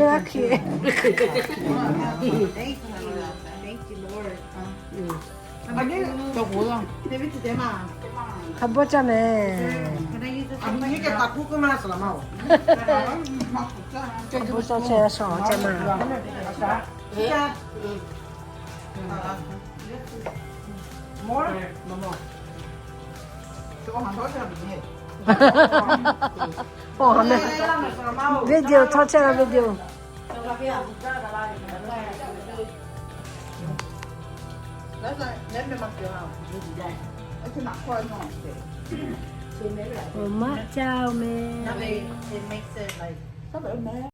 ve a hkiˬ. Hk'a bawˇ caˇ mehˍ. Hk'a bawˇ caˇ chehˇ a shaˍ caˇ ma. Video htawˇ chehˇ la video. Awˬ maˇ caˇ oˬ mehˍ.